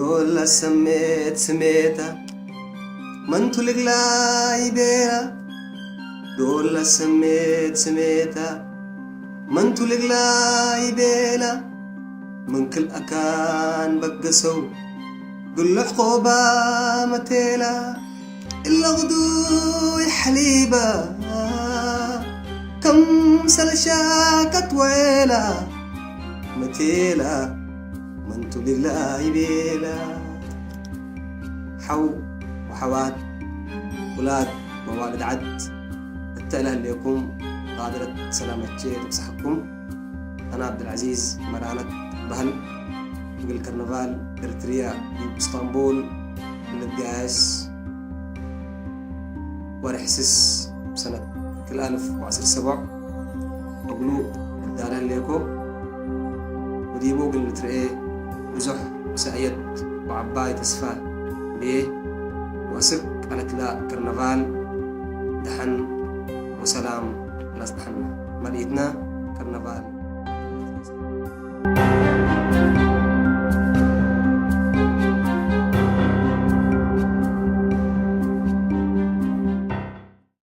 ዶላ ሰሜት ስሜታ መንቱ ልግላይ ቤላ ዶላ ሰሜት ስሜታ መንቱ ልግላይ ቤላ መንክል ኣካን በገሰው ግልሕ ቆባ መቴላ እለኽዱ ይሐሊባ ከም ሰለሻ ቀትወላ መቴላ መንቱ ልግላይ ቤላ ሓው ወሓዋት ውላድ መዋልድ ዓድ እተእለህሌኩም ቃድረት ሰላመቼ ትብስሓኩም ኣና ዓብድልዓዚዝ መርኣነት ባህል እግል ከርነቫል ኤርትርያ እዩ እስታንቡል ልጋየስ ወርሒ ስስ ሰነት ክልኣልፍ ወዓስር ሰብዕ እግሉ እዳለ ህሌኮ ወዲቡ ግን ልትርኤ ብዙሕ ሰእየት ወዓባይ ተስፋ ብየ ወስቅ ቀለትላ ከርነቫል ደሓን ወሰላም ላስጥሓና መርኢትና ከርነቫል